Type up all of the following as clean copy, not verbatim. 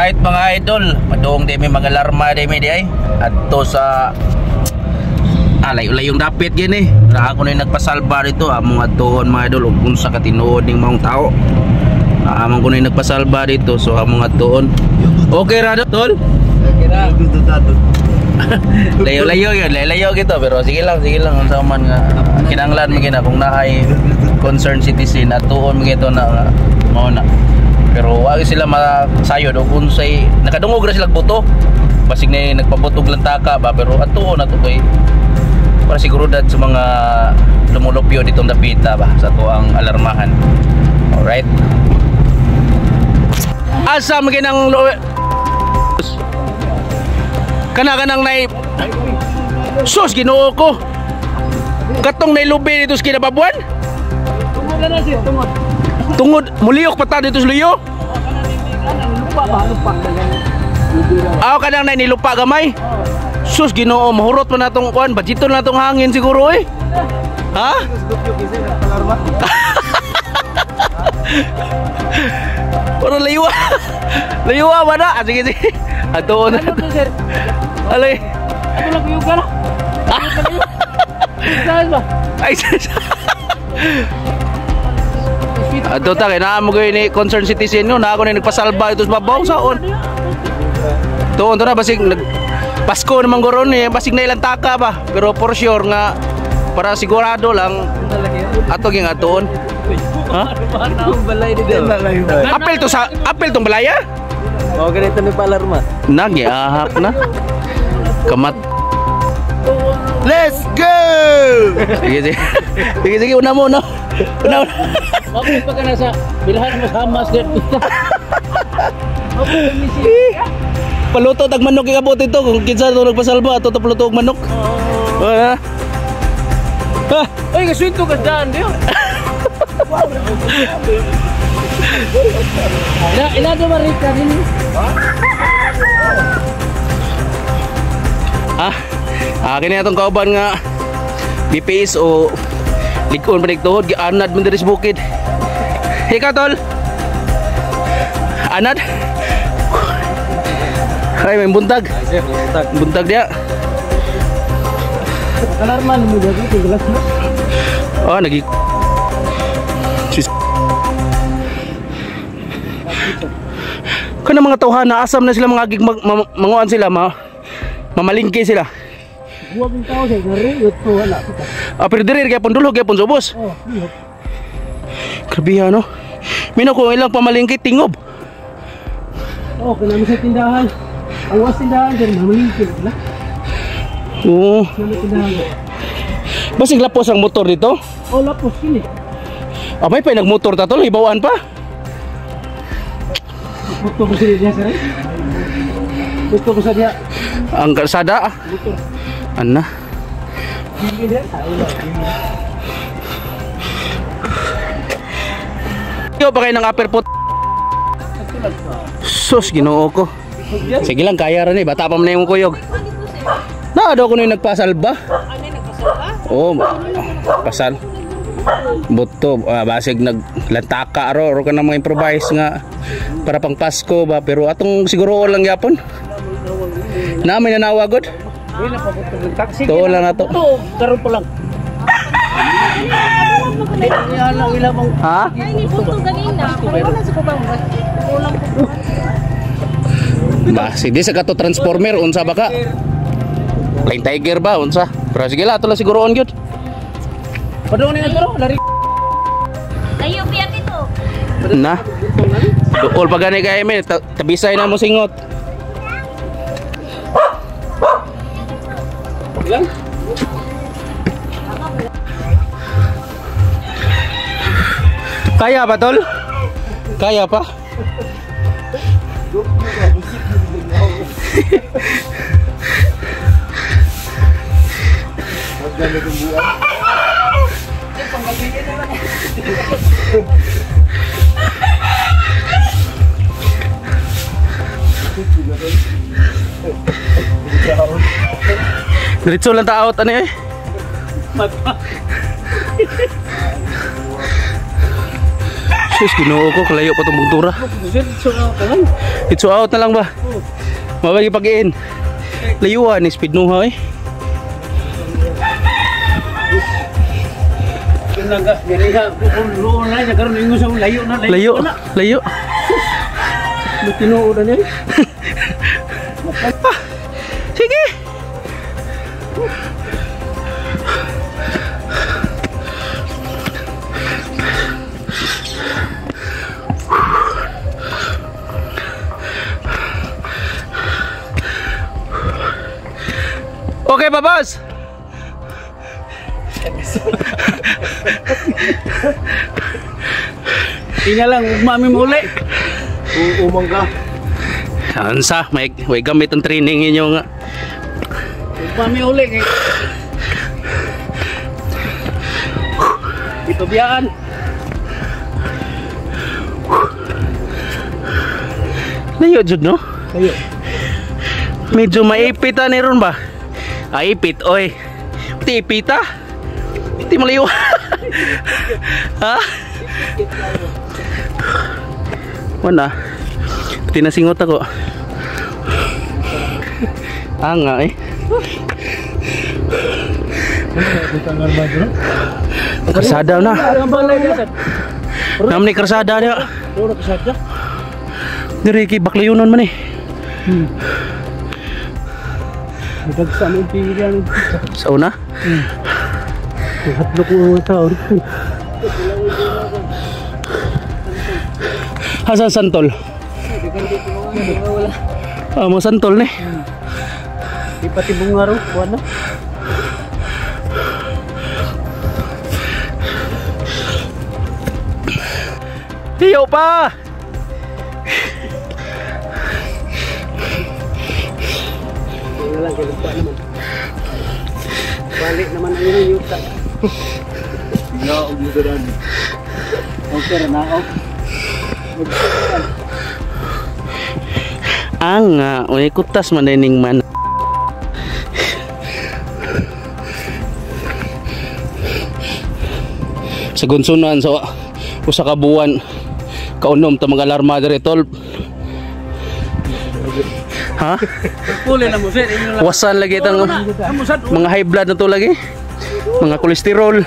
Alright mga idol, madung di may mga alarma di may di ay. Adto sa layo-layong dapit gini. Na ako na yung nagpasalba dito, among adtoon mga idol ug unsa ka tinuod ning maong tao. Among ko na yung nagpasalba dito, so among adtoon. Okay ra tol? Okay ra. Layo-layo yun, layo-layo gito pero sige lang unsa man nga kinahanglan man gina kung naay concerned citizen atuon man gito na nga, mao na. Pero wa sila masayod og unsay nakadungog ra sila buto. Basig na nagpabutog lang taka ba pero atuon na to kay para siguridad sa mga lumulupyo ditong dapita ba sa tuang alarmahan. Alright. Asa man ginang kana kanang nay sus Ginoo ko. Katong nailubi dito sa Kinababuan? Tungod na sir, tungod. Tungod muliyok pa ta dito sa luyo? Lupa ba, lupa. Aw kanang nay nilupa gamay. Sus Ginoo, mahurot pa natong kuan, budgeton na tong hangin siguro eh. Ha? Pero layuwa. Layuwa ba na? Sige sige. Ato na. Alay. Ato lang kuyog ka na. Saan ba? Ay, ato ta kay naa mo gyud ni concerned citizen no, na ako ni nagpasalba ito sa babaw saon. Tuon to na basig nag Pasko naman goron eh, basig na ilang taka ba. Pero for sure nga para sigurado lang ato gyud atuon. Ha? Balay dito. Apel to sa apel tong balaya? Oh, ganito ni palarma. Nagiahak na. Kamat. Let's go! Sige sige. Sige sige, una mo no. Una. Bakit pa ka na sa bilhan mo sa hamas dito? Paluto tag manok ikabot ito kung kinsa to nagpasalba ato to paluto og manok. Oh. Ha. Ah. Oy, kaswinto ka daan diyo. Ila ila do marika din. Ah. Kini atong kauban nga BPS o likon pa nagtuhod gianad man diri sa bukid. Hika tol. Anad. Ay, may buntag. Buntag dia. Alarman mo dito glass mo. Oh, nagi kana mga tawhana asam na sila mga agig manguan sila mamalingki sila. Buwag ng tao sa gari, ito wala. Ah, pero diri gyapon dulhog gyapon subos. Oh, dulhog. Grabe ano. Mino ko ilang pamalingki tingob. Oh, kana sa tindahan. Ang was tindahan diri mamalingki sila. Oo. Tindahan. Basig lapos ang motor dito? Oh, lapos kini. Ah, may pa nagmotor ta tol, hibawaan pa. Gusto ko sa diya sir. Gusto ko sa diya. Ang kalsada. Motor. Ana. Yo pa kayo ng upper pot. Sus, Ginoo ko. Sige lang, kaya ra ni. Bata pa man na yung kuyog. Na, daw ko na yung nagpasalba. Oo, pasal. Buto, basig naglantaka ro, ro ka na mga improvise nga para pang Pasko ba, pero atong siguro lang yapon. Na may nanawagod. Tuo lang na to. Karon pa lang. Ha? Ba, sige sa kato transformer unsa ba ka? Flying Tiger ba unsa? Pero sige lang ato lang siguro on gyud. Padung ni ato lari. Layo biya dito. Na. Duol pa gani kay men, tabisay na mo singot. Ilang? Kaya ba tol? Kaya pa? Diretso lang ta out ano eh. Sus, Ginoo ko, kalayo pa tong bugtura. Sir, so ka lang. It's out na lang ba? Mabagi pag-in. Layuan ni speed nuha eh. Yun lang ka, diri ha. Kung roon na niya karon ingon sa layo na Layo, layo. Tinuod na niya. Ah, sige. Okay ba, boss? Tingnan lang, ugma mi mo uli. Umang ka. Ansa, may gamit ang training ninyo nga. Ugma mi uli kay. Ito biyaan. Layo jud no? Layo. Medyo maipit ni ron ba? Ay, ipit, oy. Pati ipita. Pati malayo. Ha? Wala. Pati nasingot ako. Ah nga eh. Karsada na. Namni karsada niya. Diri kay baklayunon man eh. Nagsa mo pilang. Sa una? Hadlok mo mga tao. Asa santol? Ah, mga santol ni. Di pati bungaro, kuan na. Tiyo pa! Tingnan lang kay lupa naman. Balik naman ang inyong yuta. Naog mo doon. Okay, naog. Ang nga, uy, kutas man dining man. Sa gunsunan sa usa ka buwan kaunom ta mga alarma diri tol. Ha? Puli na mo sir, inyo lang. Wasan lagi tang mga high blood na to lagi. Mga kolesterol.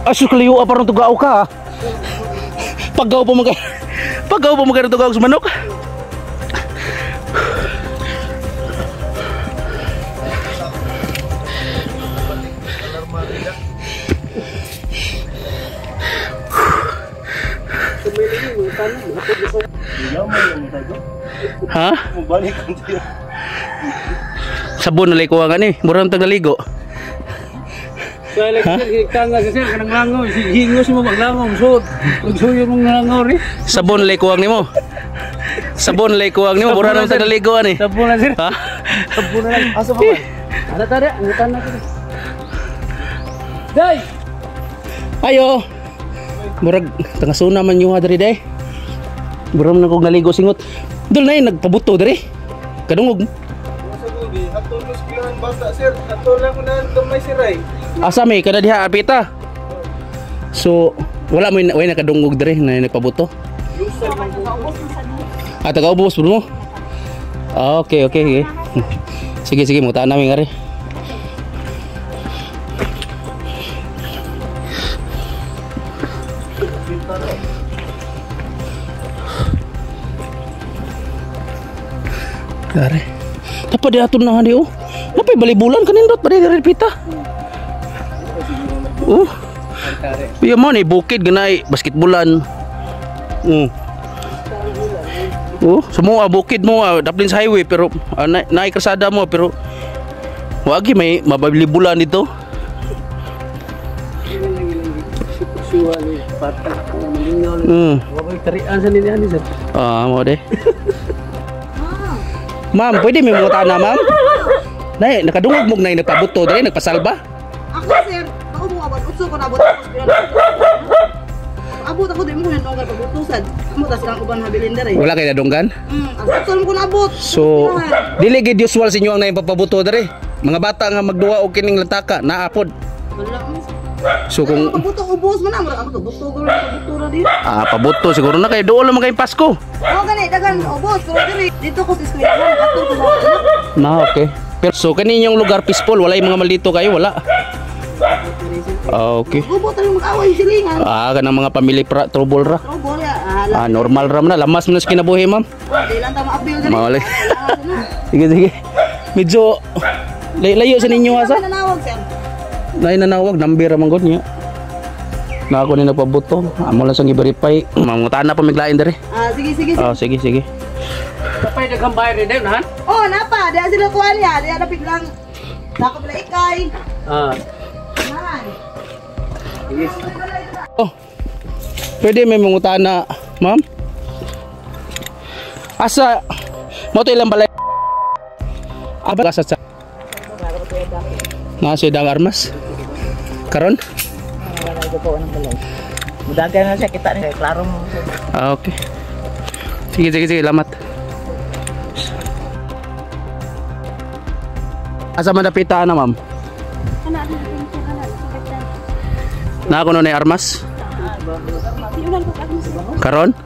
Asus kaliyo pa ron tugao ka. Paggaw pa mga paggaw pa mga tugao sa manok. Ha? Sabon na liko nga ni, murang tagligo. So like sir, tanga sa sir kanang langaw, hingos mo maglangaw, sud. Magsuyo mong langaw ri. Sabon na liko nimo. Sabon na liko nimo, murang nang tagligo ani. Sabon na sir. Ha? Sabon na lang. Asa ba? Ana tara, ang na to. Day. Ayo. Murag tangasuna man yuha diri day. Murag na kog naligo singot. Dul na nagpabuto diri. Kadungog. Ato no eskwelahan bata sir. Ato lang ko na gamay siray. Asa may kada diha apita. So wala mo way nakadungog diri na nagpabuto. Ah, taga-ubos mo. Ah, okay, okay, okay. Sige, sige, mutaan namin ari. Are. Tapa di aton na hani oh. Napay balibulan kanindot pa di pita. Oh. Iya man eh, bukid ganay basketballan. Oh. Oh, semua bukid mo daplin sa highway pero naay kalsada mo pero wagi may mabalibulan dito. Ah, mo de. Ma'am, pwede may mga tana, ma'am? Nay, nakadungog mo nay nagpabuto diri nagpasalba. Ako sir, ako mo abot utso ko nabot ako. Abot ako di mo ko nadunggan pabutusan. Amo ta silang uban habilin dere. Wala kay nadunggan? Atol mo ko naabot. So, dili gid usual sa inyo ang naay papabuto dere. Mga bata nga magduwa og kining lantaka naapod. Wala mo. So kung pabuto ubos man na mura ako buto gud pabuto ra di. Ah, pabuto siguro na kay duol man kay Pasko. Oh gani dagan ubos pero diri dito ko sa eskwelahan atol ko sa anak. Na okay. Pero so kani inyong lugar peaceful, wala yung mga maldito kayo, wala. Ah, okay. Gubo tayo mag-away silingan. Ah, kanang mga family pra, trouble ra. Trouble ya. Ah, Ah, normal ra man na, lamas man na sa kinabuhi, ma'am. di lang ta maapil gani. Mawala. Sige, sige. Medyo layo sa ninyo asa. Nanawag sir. Nay nanawag number ra man gud niya. Na ako ni nagpabuto. Amo lang sang i-verify. Mangutana pa miglain dere. Ah, sige sige. Ah, sige sige. Kapay daghang bayad ni Dem, han? Oh, napa, diya sila kuan ya, diya dapit lang. Dako pala ikay. Ah. Man. Oh. Pwede may mangutana, ma'am? Asa mo to ilang balay? Aba sa sa. Nasa dang armas. Karon? Mudagan na siya kita ni klaro mo. Ah, okay. Sige, sige, sige, lamat. Asa man dapita na, ma'am? Na ako na armas. Karon?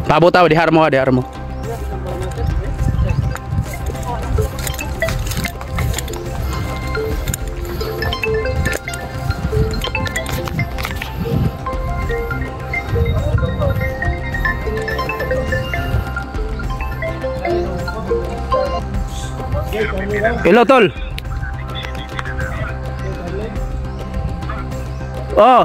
Pabot aw dihar mo, dihar mo. Hello, tol. Oh.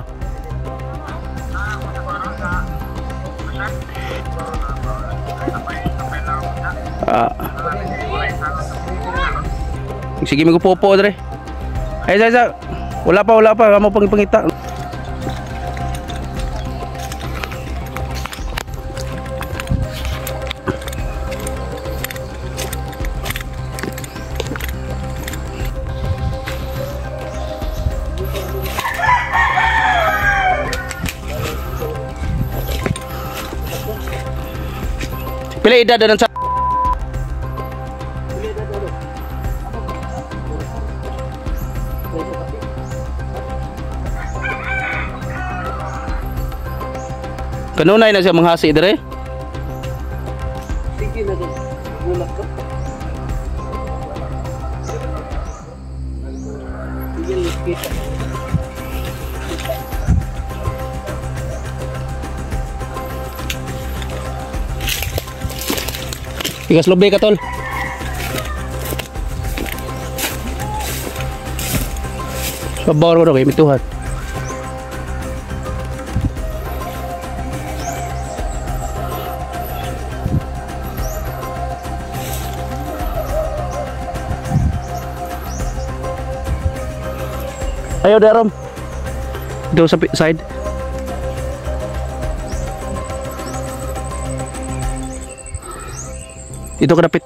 Ah. Sige, may gupopo, dre. Ay, sa, sa. Wala pa, wala pa. Kamo pang ipangita. Pila edad na sa Kanunay na siya manghasi dire? Sige na to. Bulak ka. Sige, kita. Igas lobe ka tol. Pabor ko kay mituhan. Ayo darom. Do sa side. Ito ka dapit.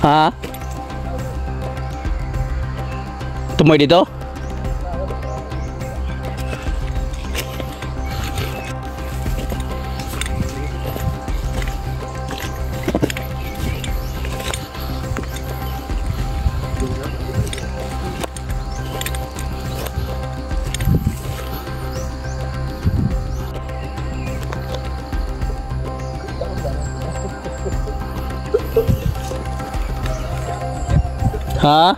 Ha? Tumoy dito? Ha?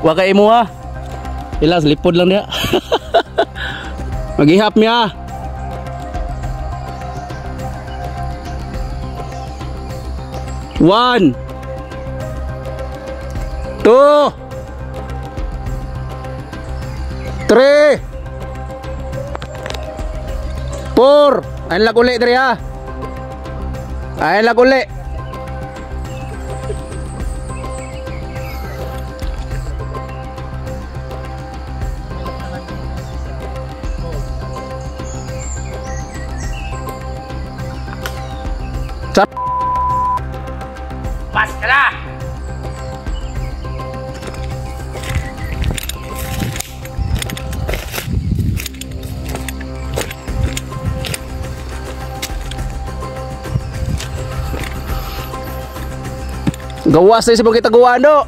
Wa kay imo ha. Ilas lipod lang niya. Magihap niya. One. Two. Three. Four. Ayun lang uli diri ha. Ayun lang uli. Pas ka na! Gawas na sa kita gawa no.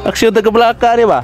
Aksyon taga belakang ni ba?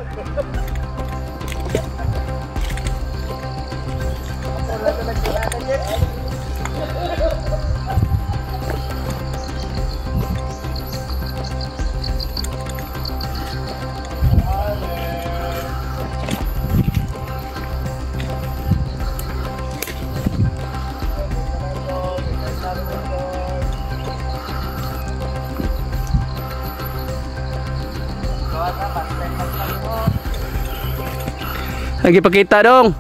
Lagi pakita dong.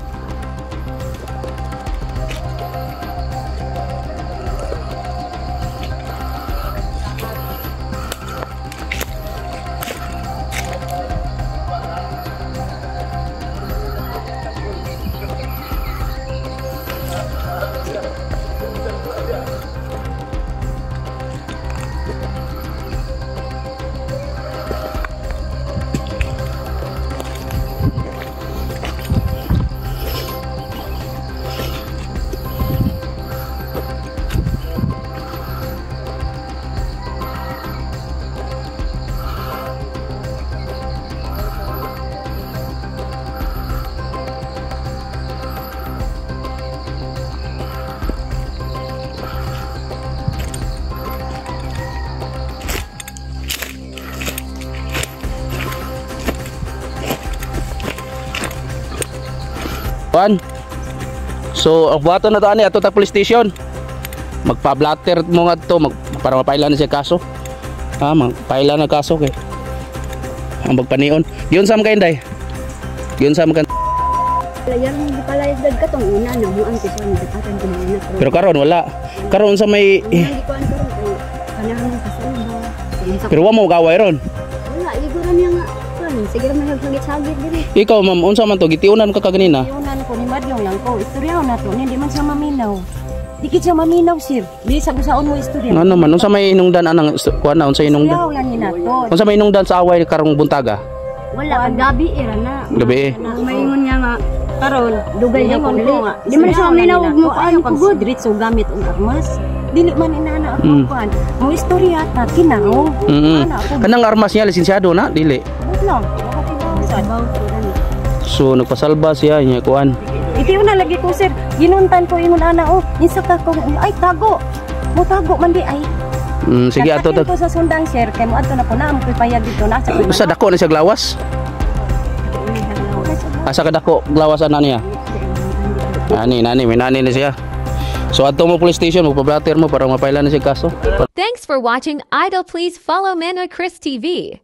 One. So, ang buhaton na to ani ato ta police station. Magpa-blatter mo nga to para mapaila na siya kaso. Ha, magpaila na kaso kay. Ang magpanion. Giun sa man kay. Giun sa man kay. Layar mo gipalayas dag katong una na mo ang kisuan dapatan ko na. Pero karon wala. Karon sa may pero wa mo gaway ron. Wala, iguro niya nga. Sige ra man nagsagit-sagit diri. Ikaw ma'am, unsa man to gitiunan ka kaganina? Gitiunan ko ni madlong lang ko. Istorya na to, hindi man siya maminaw. Dikit siya maminaw sir. Di sa gusaon mo istorya. Ano man unsa may inungdan anang kuan na unsa inungdan? Istorya lang ni nato. Unsa may inungdan sa away karong buntaga? Wala gabi era na. Gabi eh. Maingon niya nga karon dugay na ko. Di man siya maminaw og mukaan ko gud. Diretso gamit og armas. Dili man inana ako kuan. Mo istorya ta kinaw. Kanang armas niya lisensyado na dili. So nagpasalba siya niya kuan. Itiw na lagi ko sir. Ginuntan ko ingon ana oh. Insa ka ko ay tago. Mo tago man di ay. Sige ato ko sa sundang sir kay mo adto na ko na mo payag dito na sa. Sa dako na siya glawas. Asa ka dako glawas ana niya? Nani nani may nani na siya. So ato mo police station magpa-blatter mo para mapaila na siya kaso. Thanks for watching Idol. Please follow Manoy Chris TV.